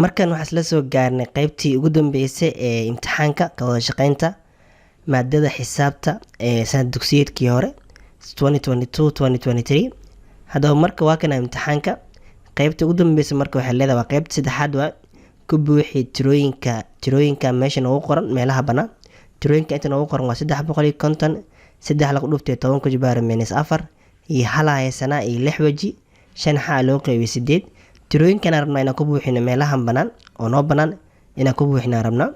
Markan waxaa isla soo gaarnay qeybtii ugu dambeysay ee imtixaanka ka wada shaqeynta maadada xisaabta ee sanad dugsiyeedkii hore 2022/2023. Haddaba marka waa kana imtixaanka qeybta ugu dambeysa. Marka waxay leedahay, waa qeybta saddexaad, waa ku buuxi tirooyinka meesha noogu qoran meelaha bannaan. Tirooyinka inta noogu qoran waa 350, saddex lagu dhuftay 10 ku jibaara minus afar, iyo hal haysanaa, iyo lix weji, shan xaa loo qeybiyey sideed. Tirooyinkan rabnaa inaan ku buuxino meelahan bannaan oo noo bannaan inaan ku buuxinaan rabnaa.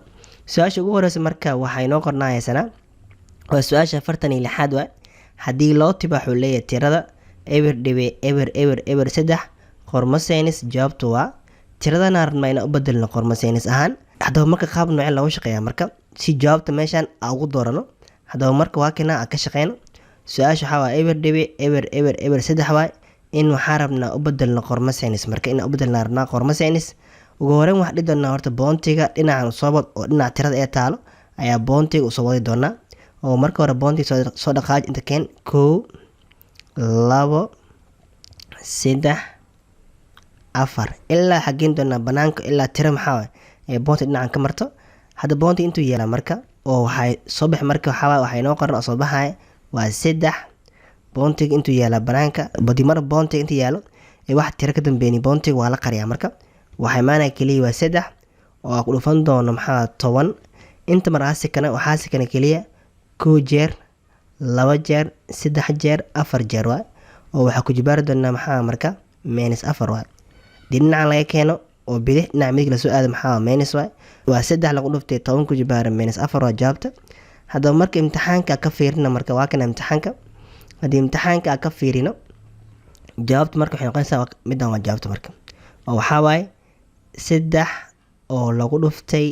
Su-aasha ugu horeysa marka waxaa inoo qornaa haysanaa, waa su-aasha 46aad. Waa haddii loo tibaaxuu leeyahay tirada 0.00003, qormo saynis, jawaabtu waa. Tiradana rabnaa inaan u bedelno qormo saynis ahaan. Haddaba marka qaab noocee loogu shaqeeyaa marka si jawaabta meeshan aan ugu doorano? Haddaba marka waa kana aan ka shaqeyno. Su-aasha waxaa waa 0.0003 waay, in waxaa rabnaa u bedelno qormo saynis. Marka inaan u bedelnaa rabnaa qormo saynis, ugu horeyn waxaan dhihi doonaa horta pointiga dhinacan usoo wad, oo dhinaca tirada ee taalo ayaa pointiga usoo wadi doonaa. Oo marka hore pointiga soo dhaqaaj, inta keen: kow, labo, saddex, afar, ilaa xageyn doonaa banaanka, ilaa tira maxaa waay ee pointi dhinacan ka marto. Hadda pointi intuu yeelaa marka oo waxay soo bixi, marka waxaa waxaa inoo qoran oo soo baxaya waa saddex. Pointiga intuu yaalaa banaanka badi, mar pointiga inta yaalo ee wax tiro ka dambeyni, pointiga waa la qariyaa. Marka waxaa imaanaya keliya waa saddex oo aan ku dhufan doono maxaa 10. Inta mar aasikana waxaa sikana keliya kow jeer, laba jeer, saddex jeer, afar jeer waay, oo waxaa ku jibaari doonaa maxaa marka minus afar waay. Dii dhinacan laga keeno oo bidix, dhinaca midig lasoo aado, maxaa minus waay. Waa saddex lagu dhuftay 10 ku jibaara minus afar waa jawaabta. Haddaba marka imtixaanka ka fiirina, marka waa kana imtixaanka. Haddii imtixaanka ka fiirino jawaabta, marka waxay noqonaysaa midan waa jawaabta marka, oo waxaa waaye saddex oo lagu dhuftay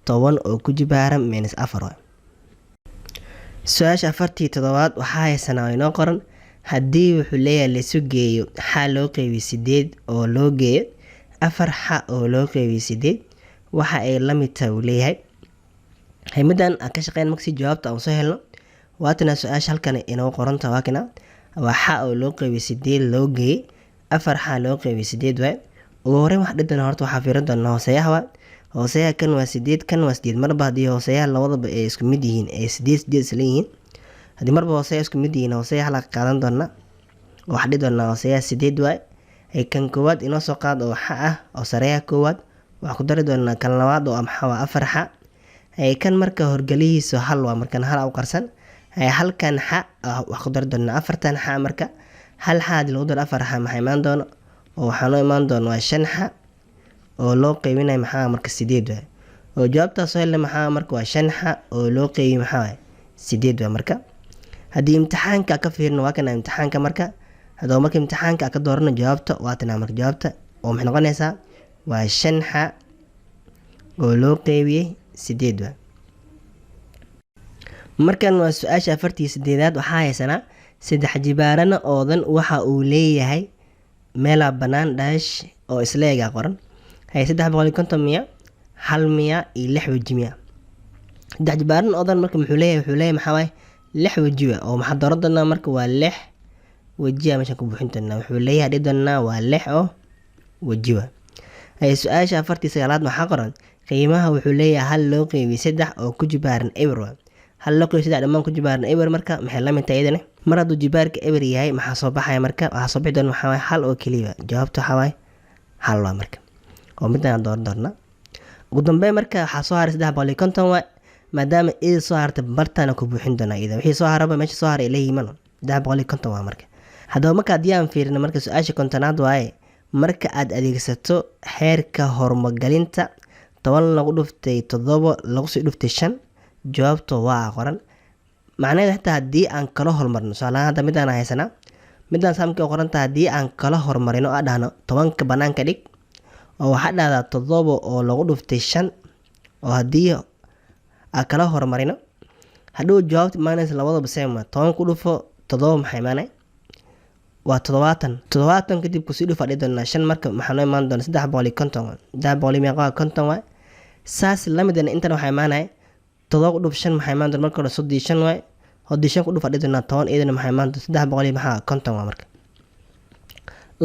10 oo ku jibaaran minus afar waay. Su-aasha 47aad waxaa haysanaa oo inoo qoran, haddii wuxuu leeyahay laisu geeyo xa loo qeybiyo sideed oo loo geeyo afar xa oo loo qeybiyo sideed, waxa ay la mid tahay, uu leeyahay. Haymadan aan ka shaqeyn marka si jawaabta aan soo helno. Waatana su-aasha halkan inoo qoranta, waa kana, waa xa oo loo qeybiyo sideed loo geeyey afar xa loo qeybiyo sideed waay. Ugu horeyn wax dhihi doona horta waxaa fiirin doonaa hooseyaha. Waa hooseyaha, kan waa sideed, kan waa sideed. Marba haddii hooseyaha labadaba ay isku mid yihiin, ay sideed sideed isla yihiin, haddii marba hooseyaha isku mid yihiin, hooseyaha la qaadan doonaa. Waxaa dhihi doonaa hooseyaha sideed waay. Kan koowaad inoo soo qaad oo xa ah oo sareeyaha koowaad, waxaa ku dari doonaa kan labaad oo maxaa waa afar xa. Kan marka horgalihiisu hal waa, markan hal u qarsan halkan xa, waxaa ku dari doonaa afartan xa. Marka hal xa hadii lagu daro afar xa, maxaa imaan doono? Oo waxaa noo imaan doona waa shan xa oo loo qeybinayo maxaa marka sideed waay. Oo jawaabtaas soo helna maxaa marka waa shan xa oo loo qeybiyo maxaa waay sideed waay. Marka haddii imtixaanka ka fiirino, waa kana imtixaanka. Marka haddaba marka imtixaanka ka doorano jawaabta, waa tanaa. Marka jawaabta oo maxay noqonaysaa? Waa shan xa oo loo qeybiyey sideed waay. Markan waa su-aasha 48aad. Waxaa haysanaa saddex jibaarana oodan waxa uu leeyahay meelaa bannaan dash oo isla egaa qoran. Hay 350 miya, hal miya, iyo lix weji miya? Saddex jibaaran oodan marka muxuu leeyahay? Wuxuu leeyahay maxaa waaye? Lix weji wa. Oo maxaa dooran doonaa marka? Waa lix wejiya meeshaan ku buuxin doonaa. Wuxuu leeyahay dhihi doonaa waa lix oo weji wa. Hay su-aasha 49aad maxaa qoran? Qiimaha wuxuu leeyahay hal loo qeybiyey saddex oo ku jibaaran eber wa. Hal loo qeybiyo saddex dhammaan ku jibaaran eber, marka maxay la mid tahay iyadana? Mar hadduu jibaarka eber yahay, maxaa soo baxaya marka? Waxaa soo bixi doona maxaa waaye? Hal oo keliya. Jawaabta waxaa waaye hal waa marka, oo midaan dooran doonaa. Ugu dambeyn marka waxaa soo haray 350 waay. Maadaama ida soo hartay, bartaana ku buuxin doonaa ida wixii soo haraba, meesha soo haray ila yimano 350 waa marka. Haddaba marka haddii aan fiirino marka su-aasha 50aad waaye, marka aad adeegsato xeerka hormagalinta, 10 lagu dhuftay toddoba lagu sii dhuftay shan, jawaabta waa qoran. Macnaheedu xitaa haddii aan kala hormarno, tusaalahaan hadda midaan haysanaa, midaan saamkii qoranta, haddii aan kala hormarino, aa dhahno 10-ka banaanka dhig, oo waxaa dhahdaa toddoba oo lagu dhuftay shan, oo haddii aan kala hormarino, hadhow jawaabta imaanaysa labadaba same waa. 10 ku dhufo toddoba maxaa imaanay? Waa 70. 70 kadib kusii dhufa dhihi doonaa shan. Marka maxaa noo imaan doona? 350 waay. 300 iyo meeqa waa? 50 waay. Saas lamidana intan waxaa imaanaya toddoba ku dhuf shan, maxaa imaan doona marka hore? 35 waay. Haddii shan ku dhuf dhihi doonaa 10, iyadana maxaa imaan doona? 300 iyo maxaa? 50 waa. Marka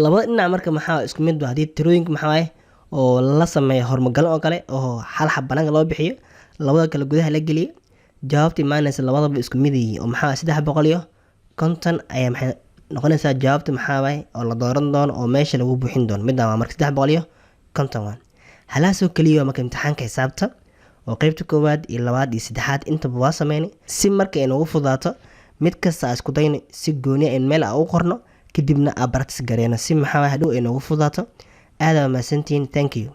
labada dhinac marka maxaa isku mid ba haddii tirooyinka maxaa waaye oo Oo la sameeyo hormagalo oo kale, oo hal xab banaanka loo bixiyo, labada kale gudaha la geliyo, jawaabta imaanaysa labadaba isku mid yihiin. Oo maxaa? 350 ayaa maxay noqonaysaa jawaabta, maxaa waaye, oo la dooran doono oo meesha lagu buuxin doono. Midaan waa marka 350 waa halaasoo keliya. Marka imtixaanka xisaabta oo qeybta koowaad iyo labaad iyo saddexaad intaba waa sameynay, si marka ay noogu fudaato mid kasta aa isku dayno si gooniya in meel aa u qorno, kadibna aa practice gareyno, si maxaa hadhow ay noogu fudaato. Aad aa mahadsantihiin. Thank you.